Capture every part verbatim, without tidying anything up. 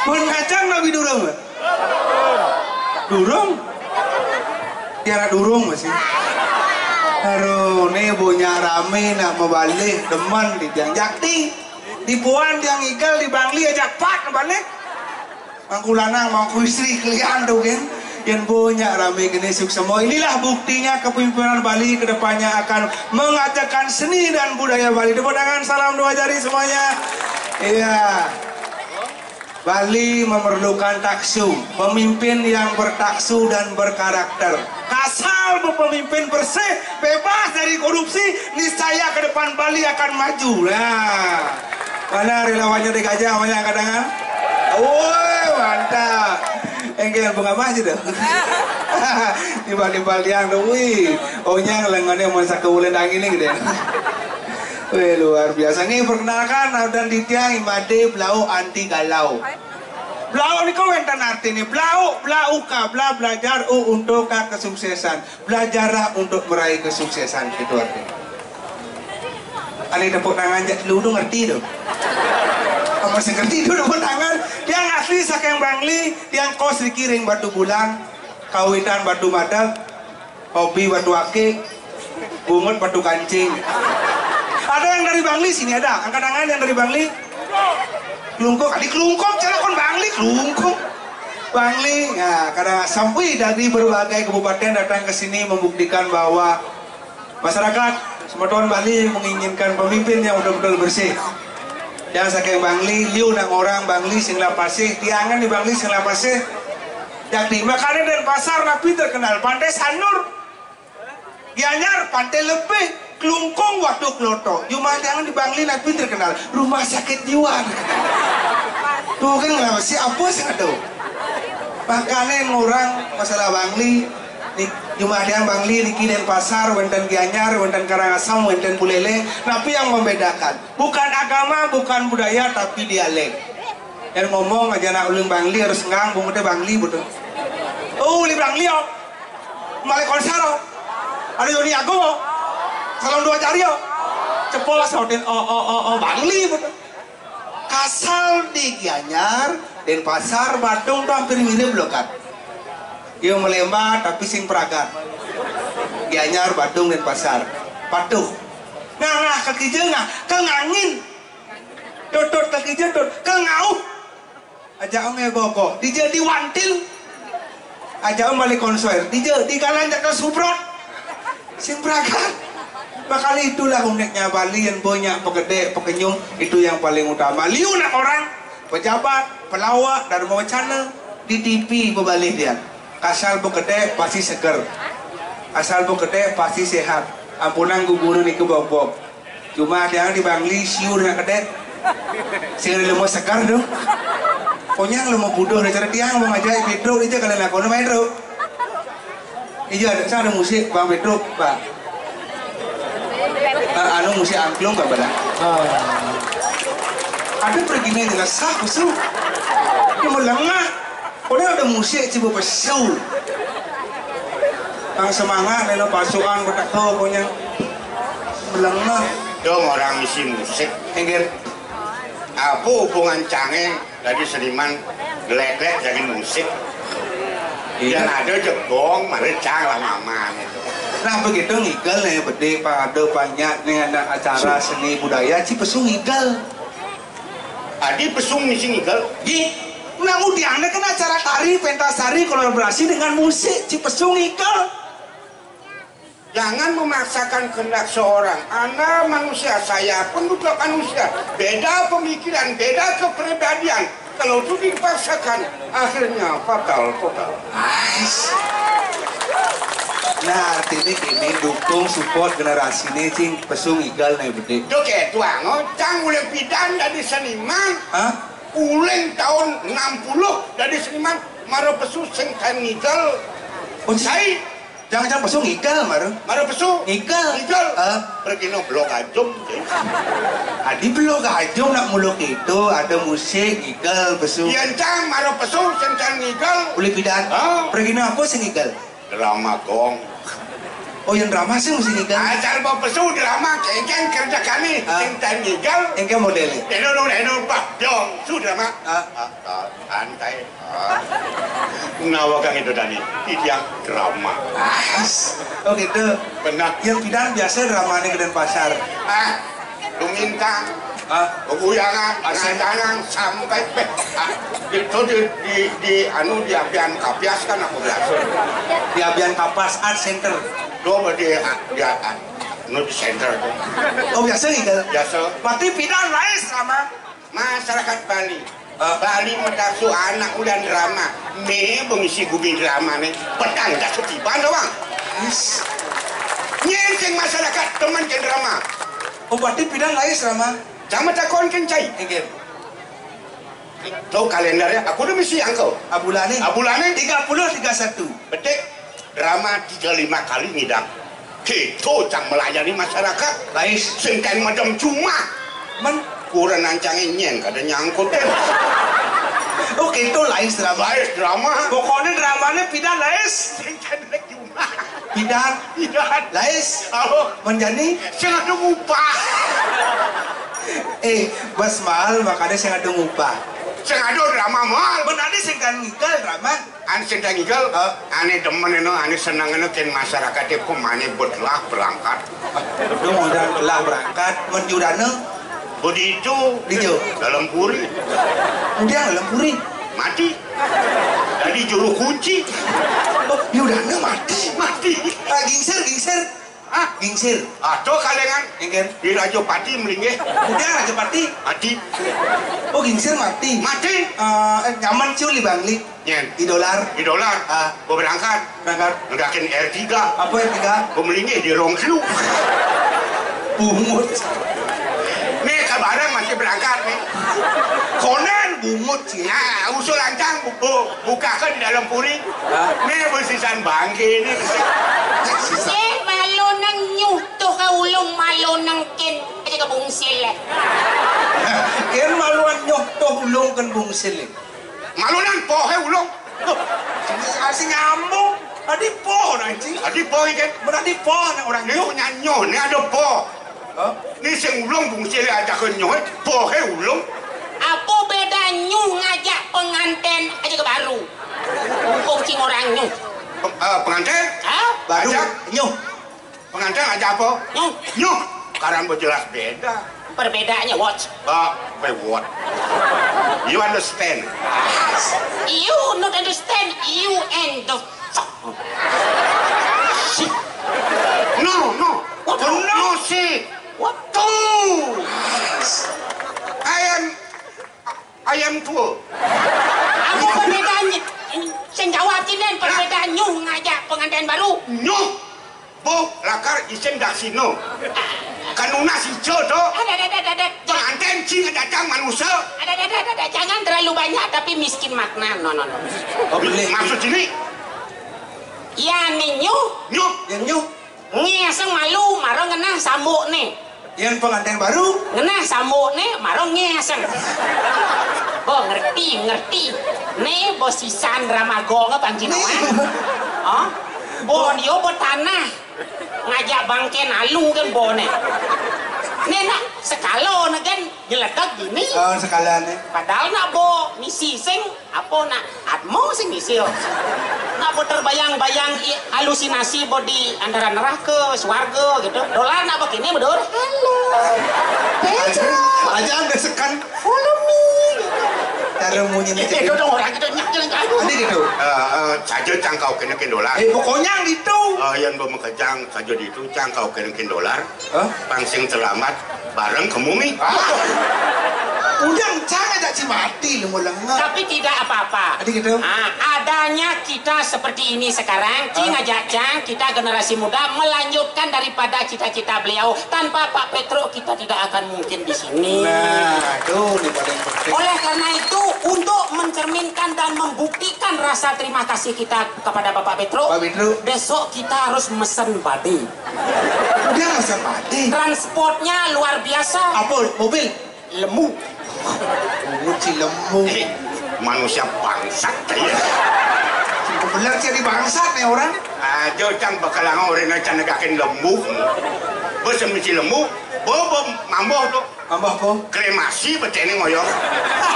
Pun kacang nabi durung. Durung. Tiara durung masih. Aduh, nih banyak rame nak mabalik demen di tiang jakti. Di puan tiang igal di Bangli ajak pat balik. Mangku lanang, mangku istri kalian tuh kan. Yang banyak rame gini suksema. Inilah buktinya kepemimpinan Bali ke depannya akan mengatakan seni dan budaya Bali. Tepuk tangan, salam dua jari semuanya. Iya. Bali memerlukan taksu, pemimpin yang bertaksu dan berkarakter. Kasal pemimpin bersih, bebas dari korupsi, niscaya ke depan Bali akan maju. Nah, mana relawannya di Gajah, mana angkat tangan? Woi, mantap. Enggak, bunga apa aja tuh? Tiba-tiba liang tuh, wih. Onyang lengannya mau saka ulen angin nih gitu. Wih, luar biasa. Nih, perkenalkan, dan di tiang Imade Blau anti galau. Blau niku wénten artiné blau, blau ka, bla belajar u untuk ka kesuksesan. Belajarlah untuk meraih kesuksesan, itu artinya. Ada tepuk tangan aja dulu tuh ngerti tuh. Apa sih ngerti tuh tepuk tangan? Yang asli saking Bangli, yang kos di Kiring Batu Bulan, Kawitan Batu Madeg, Hobi batu aki, bungut batu kancing. Ada yang dari Bangli sini ada? Angkat tangan yang dari Bangli. Klungkung, di Klungkung cara kon Bangli, Klungkung. Bangli, ya, kadang sampai dari berbagai kabupaten datang ke sini membuktikan bahwa masyarakat semeton Bali menginginkan pemimpin yang betul-betul bersih. Yang saking Bangli, liu nak orang Bangli sing lapasih, tiangan di Bangli sing lapasih. Yang di makanan dan pasar nabi terkenal Pantai Sanur. Gianyar Pantai Lebih, Klungkung Waduk Loto. Cuma jangan di Bangli nabi terkenal rumah sakit jiwa. Tuh kan nggak sih apa sih tuh? Makanya orang masalah Bangli, di cuma yang Bangli di Denpasar, wénten Gianyar, wénten Karangasem, wénten Buleleng, tapi yang membedakan bukan agama, bukan budaya, tapi dialek. Yang ngomong aja nak uling Bangli harus ngang, bungut téh Bangli betul. Oh, uling Bangli yo. Malik Konsaro. Ada Yoni Agung yo. Salam dua jari yo. Cepol sautin oh oh oh oh Bangli betul. Kasal di Gianyar, Denpasar, Badung tuh hampir mirip loh kan. Yo melemba tapi sing pragat. Gianyar, Badung, Denpasar. Patuh. Nah, nah, kaki jengah, kengangin. Tutut kaki jentut, kengauh. Aja ong ego ko, dija di wantil. Aja ong balik konser, dija di galan jaka subrot. Sing pragat. Makanya itulah uniknya Bali yang banyak pegedé, pekenyum, itu yang paling utama. Liu nak orang, pejabat, pelawak, dan mau wacana di T V bebalih dia. Asal pegedé pasti seger. Asal pegedé pasti sehat. Ampunang gugurun iku bobok. Cuma tiang di Bangli siur nak kedek. Sing ada lemah segar tu. Konyang lemah buduh ni cara tiang mau ngajak Pedro ni je kalau nak kono main tu. Ija ada sana musik Bang Pedro, Pak. Ah, anu musik angklung kan pada. Ah. Ada pergi ni dengan sah kusuk. Dia melengah. Kau ni ada musik cuba pesu. Ang semangat ni lo pasukan kau tak tahu kau nyang melengah. Dong orang isi musik. Enggir. Apa hubungan cangé dari seniman gelek-gelek dari musik? Iya. Yang ada jegong, mari cang lah maman itu. Nah begitu ngigal nih, bedi pada banyak nih ada acara seni budaya, ci pesu ngigal. Adi pesu misi ngigal. Di, nah udiannya kan acara tari pentas tari kolaborasi dengan musik, ci pesu ngigal. Jangan memaksakan kehendak seorang. Anda manusia, saya pun juga manusia. Beda pemikiran, beda kepribadian. Kalau itu dipaksakan, akhirnya fatal total. Ais. Nah artinya ini dukung support generasi ini cing pesu ngigal nih bedi. Dok ya tuang, oh, cang uling pidan dari seniman. Hah? Uling tahun enam puluh dari seniman maro pesu sing kain ngigal. Oh, saya Jangan-jangan pesu ngigal, Mar. Maro pesu. Ngigal. Ngigal. Ah. Pergi no blok ajum. Adi blok ajum nak muluk itu ada musik ngigal pesu. Iya encang maro pesu sing ngigal. Uli pidan. Ah. Pergi no apa sing ngigal? Drama gong. Oh, yang drama sih mesti ngigal. Ajar bapesu drama, kéngkén kerja kami. Ah. Sing tan ngigal. Engké modélé. Éno, éno, éno, Pak, dong, su drama. Ah. Ah, ah, santai. Ah. Nawa kang itu tadi, titiang drama. Ah, oh gitu. Benar. Yang pidan biasa dramané di Denpasar. Ah, Lumintang, ah, Bebuyangan, Asik. Ngancangan, sampai, ah, itu di, di, di, anu, di Abian Kapias kan aku biasa. Di Abian Kapas Art Center. Coba di, di, anu, di center tuh. Oh, biasa gitu? Biasa. Berarti pidan lain sama masyarakat Bali. Ah. Bali matasu anak udan drama. Mé bengisi gumi drama mé. Pedang tak setiban doang. Yes. Nyén sing masyarakat temen ke drama. Oh, berarti pidan lain sama. Sama takon kencai. Oke. Tuh kaléndarnya, aku udah misi angkel. Abulané? Abulané? Tiga puluh tiga satu. Betik. Drama tiga lima kali ngidang. Kéto cang melayani masyarakat. Lais. Sing kain madem cuma. Men. Kurang nancangin nyén kada nyangkut deh. Oh, kéto lais drama. Lais drama. Pokoknya dramané pidan lais. Sing kain cuma. Pidan. Pidan. Lais. Oh. Menjani. Sing ada ngupah. Eh, bas mahal makanya sing ada ngupah. Sing ada drama mahal. Men ada sing kan ngigal drama. An sing tak ngigal, ah, ané demen éno, ané seneng éno kén masyarakaté pemané betelah berangkat. Dong udah telah berangkat, men Yudana. Begitu. Di jo. Dalam puri. Udah dalam puri. Mati. Jadi juru kunci. Oh, Yudana mati. Mati. Ah, gingsir, gingsir. Hah? Gingsir. Aduh, kalengan. Gingsir. Di Rajapati melinggih. Udah Rajapati. Mati. Oh, gingsir mati. Mati. Eh, eh, nyaman ciu li Bangli. Nyén. Di dolar. Di dolar. Ah. Gua berangkat. Berangkat. Ngedakin R tiga. Apa R tiga? Gua melinggih di rongklu. Bungut. Nih, kabarang masih berangkat nih. Konen bungut sih. Nah, usul lancang, Bu. Bukakan di dalam puri. Hah? Nih, besisan bangké nih. Sisa. Eh, malu nang nyuh tuh ka ulung, malu nang kén aja ka bungsil. Kén maluan nyuh tuh ulung kén bungsil. Malu nang pohé ulung. Loh, sing nyambung. Tadi pohon anjing. Tadi pohon kan? Berarti pohon orang nyuh. Nyuh nyanyo, nih ada poh. Hah? Nih sing ulung bungsil aja ke nyuh, pohé ulung. Apa beda nyuh ngajak pengantin aja ke baru? Mumpung cing orang nyuh. Pe- eh, pengantin? Hah? Baru. Ajak. Nyuh. Pengantin aja apa? Nyuh. Nyuh. Karan berjelas beda. Perbedaannya what? Ah, by what? You understand? You not understand. You and the fuck. Shit. No, no. What? No, no, shit. What? Two. I am, I am two. Apa perbedaannya? Sing jawab sini, perbedaan nyuh ngajak pengantin baru. Nyuh, bu, lakar isin daksino. Kan nunas ijo to. Ada, ada, ada, ada. Pengantin cing datang manusia. Ada, ada, ada, ada. Jangan terlalu banyak tapi miskin makna. No, no, no. Oh, boleh. Maksud ini? Ya, ni nyuh. Nyuh. Yang nyuh. Ngiaseng malu, mara ngenah sambuk ni. Yang pengantin baru. Ngenah sambuk ni, mara ngiaseng. Bo ngerti, ngerti. Ni bo sisan drama gong apa anjing. Ni. Awan? Hah? Bo dia bo tanah. Ngajak bangkén alu kan bo ni. Ni nak sekala ni kan nyeledak gini. Oh, sekala ni. Padahal nak bo misi sing Apa nak atmo sing misil? Nak bo terbayang-bayang i-, halusinasi bo di antara neraka, swarga gitu. Dolar nak bo kini bedur? Halo. Pedro. Aja ambil sekan. Follow me. Cara munyi ni. Eh, dodong orang kita nyak jalan kayu. Ada gitu. Eh, eh, saja cangkau kena kin dolar. Eh, pokoknya gitu. Eh, yang bo makejang saja ditu cangkau kena kin dolar. Hah? Pang sing terlambat bareng ke mumi. Ah. Udang cang aja ci mati lu mau lenga. Tapi tidak apa-apa. Tadi gitu. Ah, adanya kita seperti ini sekarang, cing aja cang, kita generasi muda melanjutkan daripada cita-cita beliau. Tanpa Pak Petro kita tidak akan mungkin di sini. Nah, tuh nih paling penting. Oleh karena itu, untuk mencerminkan dan membuktikan rasa terima kasih kita kepada Bapak Petro, Pak Petro. Besok kita harus mesen badé. Dia masa mati. Transportnya luar biasa. Apa? Mobil? Lembu. Bungut si lembu. Eh, manusia bangsat kaya. Bener jadi bangsat nih orang. Aja cang bakalang orang can negakin lembu. Bos mesti lembu. Bo, bo, mamboh tuh. Mamboh po? Kremasi betene ngoyong.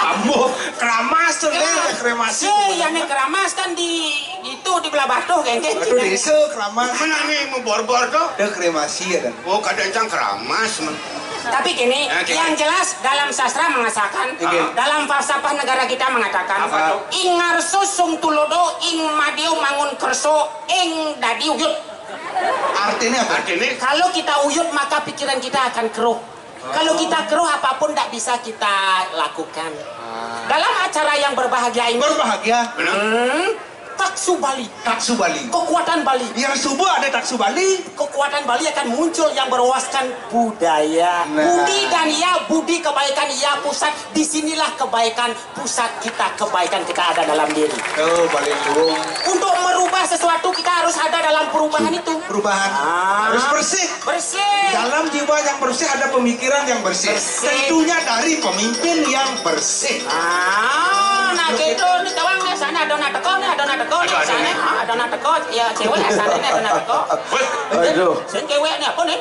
Mamboh. Keramas tuh, ya, deh, kremasi. Ya, ya, nih keramas kan di itu, di Belah Batuh, gengke. Aduh, desa keramas. Mana nih mau bor-bor tuh? Ada kremasi ada. Oh, kadang cang keramas, man. Tapi gini, yang jelas dalam sastra mengatakan, dalam falsafah negara kita mengatakan, apa tuh? Ing ngarso sung tulodo, ing madio mangun kerso, ing dadi uyut. Artinya apa? Artinya? Kalau kita uyut, maka pikiran kita akan keruh. Kalau kita keruh, apapun tidak bisa kita lakukan. Dalam acara yang berbahagia ini, berbahagia. Hmm, taksu Bali. Taksu Bali. Kekuatan Bali. Yang subuh ada taksu Bali. Kekuatan Bali akan muncul yang berwawasan budaya. Nah. Budi dan ya, budi kebaikan ya pusat. Di sinilah kebaikan pusat kita, kebaikan kita ada dalam diri. Oh, Bali Luwung. Untuk merubah sesuatu, kita harus ada dalam perubahan itu. Perubahan. Ah. Harus bersih. Bersih. Dalam jiwa yang bersih ada pemikiran yang bersih. Bersih. Tentunya dari pemimpin yang bersih. Ah, nah gitu. Ini tawang nih, sana ada nak teko nih, ada nak teko nih, sana. Ah, ada nak teko. Ya, cewek ya, sana nih ada nak teko. Aduh. Sing cewek nih apa nih?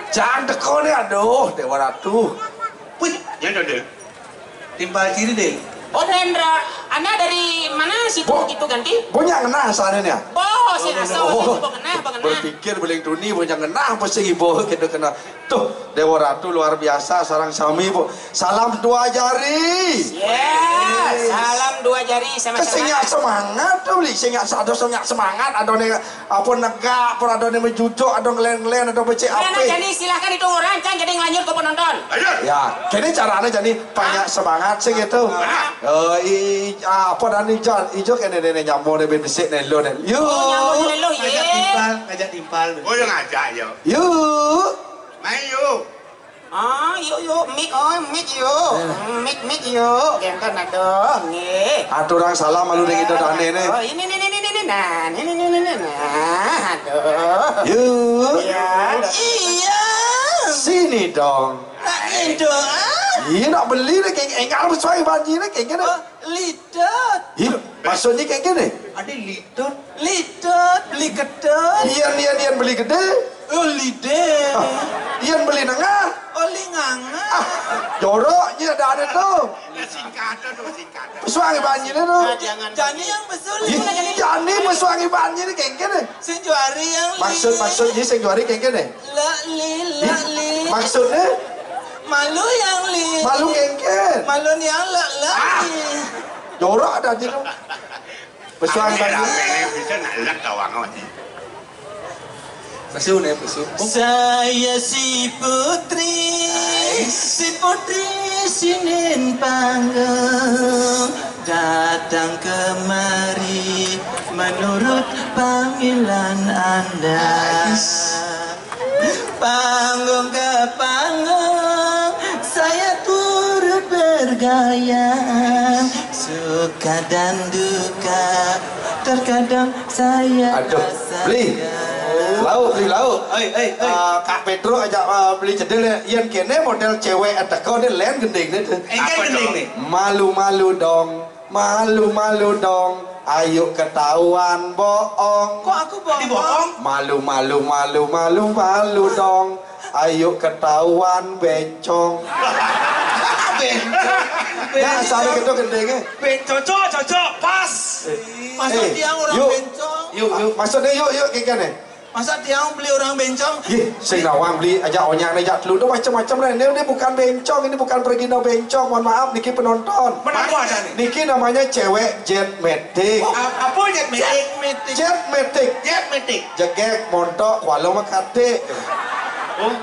Jangan teko nih, aduh, Dewa Ratu. Wih, ya udah deh. Timpal ciri deh. Oh, Hendra, Anda dari mana situ? Bo, gitu ganti? Bo, nyak ngenah sana nih. Bo, si asal, oh, bo ngenah, bo ngenah. Berpikir beling tuni, bo nyak ngenah, apa sih ibu gitu kena. Tuh, Dewa Ratu luar biasa, sarang sami, Bu. Salam dua jari. Ya, salam dua jari sama-sama. Sing nyak semangat tuh, Li. Sing nyak sado, sing nyak semangat. Ada nih apa negak, apa ada nih menjujuk, ada ngelen-ngelen, ada becek. Nah, apa? Nah, jadi silahkan itu orang, kan jadi ngelanjut ke penonton. Ya, kene caranya jadi banyak semangat sih gitu. Oh, i, i, apa dan ijo, ijo kene nene nyamo ne ben besik ne lo ne. Yuk. Oh, nyamo ne lo, ye. Ngajak timpal, ngajak timpal. Oh, yang ngajak, yo. Yuk. Main, yuk. Ah, yuk, yuk, mik, oh, mik, yuk. Mik, mik, yuk. Gengkan, aduh, nggih. Aturang salam malu ning ida dane ne. Oh, ini, ini, ini, ini, nah, ini, ini, ini, nah, aduh. Yuk. Iya, aduh. Iya. Sini dong. Nak ngido, ah. Iya, nak beli ne, kayak enggak harus suai banji ne, kayak gini. Oh, lidot. Iya, maksudnya kayak gini. Ada lidot. Lidot, beli gedot. Iya, iya, iya, beli gede. Oh, lide. Ah, iya, beli nengah. Oh, linganga. Ah, joroknya ada, ada tuh. Singkatan, tuh, singkatan. Pesuang banji ne tuh. Nah, jangan. Jani yang besul. Ih, jani pesuang banji ne kayak gini. Sing juari yang li. Maksud, maksudnya sing juari kayak gini. Lek li, lek li. Maksudnya? Malu yang li. Malu kengken. Malu yang lek, lek li. Jorok ada aja dong. Pesuang tadi. Rame-rame bisa nak lek tawang aja. Pesu nih, pesu. Saya si putri, si putri sinin panggung, datang kemari menurut panggilan Anda. Panggung ke panggung, saya turut bergaya. Suka dan duka, terkadang saya. Aduh, beli. Lauk, beli lauk. Oi, oi, oi. Ah, Kak Pedro ajak, ah, beli cedil ya. Yang kene model cewek atau kau ni len gending ni tu. Engke gending ni. Malu-malu dong. Malu-malu dong, ayo ketahuan bohong. Kok aku bohong? Tadi bohong? Malu-malu, malu-malu, malu dong, ayo ketahuan bencong. Bencong. Ya, asal gitu gendengnya. Bencong, cocok, cocok, pas. Eh, masa eh, dia orang yuk. Bencong? Yuk, yuk. Maksudnya yuk, yuk, kayak gini. Masa tiang beli orang bencong? Ih, sing nawang beli aja onyang aja telu. Itu macam-macam lah. Ini, ini bukan bencong, ini bukan pergi no bencong. Mohon maaf, niki penonton. Mana ada nih? Niki namanya cewek jet metik. Oh, a-, apa jet metik? Jet metik. Jet metik. Jegek, montok, kualo mekate. Oh.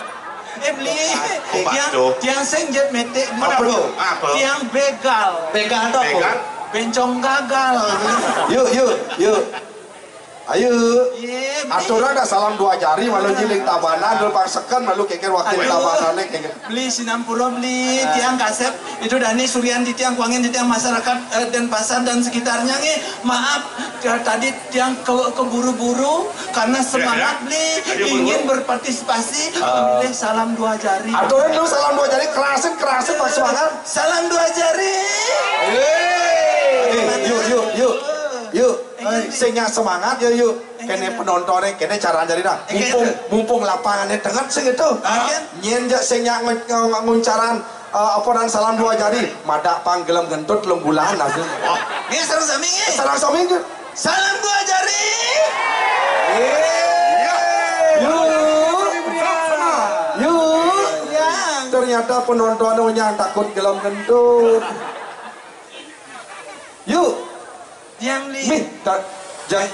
Eh, beli. Tiang, tiang sing jet metik. Mana apa? Apa? Tiang begal. Begal tuh apa? Begal? Bencong gagal. Yuk, yuk, yuk. Ayo. Iya, beli. Aturan dah salam dua jari, malu nyiling tabanan, dulu pangseken, malu keker wakil tabanannya keker. Beli sinampura, beli tiang kasep. Itu Dani Suryan di tiang kuangin di tiang masyarakat, eh, Denpasar dan sekitarnya nih. Maaf, ya, tadi tiang ke, keburu-buru karena semangat beli ingin berpartisipasi memilih salam dua jari. Aturan dulu salam dua jari, kerasin, kerasin, pas semangat. Salam dua jari. Eh, yuk, yuk, yuk. Yuk. Sing nyak semangat ya, yuk. Kene penontonnya, kene caraan jadi dah. Mumpung, mumpung lapangannya tenget sih gitu. Nyen jak sing nyak nge- nge- nguncaran, eh, apa dan salam dua jari. Madak pang gelem gentut lem bulan langsung. Nggih, sareng sami nggih. Sareng sami nggih. Salam dua jari. Yuk. Yuk. Ternyata penontonnya yang takut gelem gentut. Yuk. Yang li. Mih, tak, jang,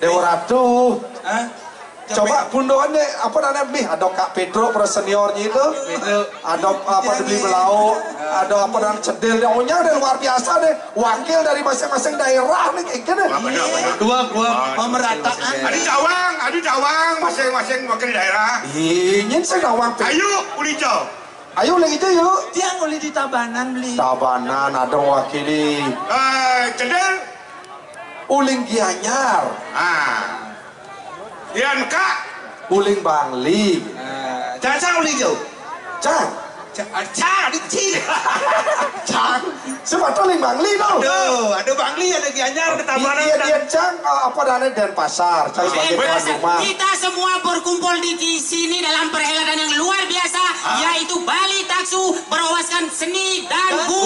Dewa Ratu. Hah? Coba pundoan deh, apa namanya, mih, ada Kak Pedro, pro seniornya itu. Pedro. Ada apa, dibeli belau, ada apa dan cedil deh. Onyang deh, luar biasa deh. Wakil dari masing-masing daerah nih, kayak gini. Dua, dua pemerataan. Ada cawang, ada cawang, masing-masing wakil daerah. Ingin saya cawang. Ayo, ulijo. Ayo lagi itu yuk. Dia nguli di Tabanan beli. Tabanan ada wakili. Eh, cedil. Uling Gianyar. Ah. Yan kak. Uling Bangli. Eh, jangan sang ulijo. Cang. Cang, ah, cang, ada cing. Cang. Sebab tu Uling Bangli tu. Aduh, ada Bangli, ada Gianyar, ada Tabanan. Iya, dia Cang, eh, apa dan Denpasar. Cang sebagai tuan rumah. Kita semua berkumpul di, di sini dalam perhelatan yang luar biasa, yaitu Bali Taksu berwaskan seni dan budaya.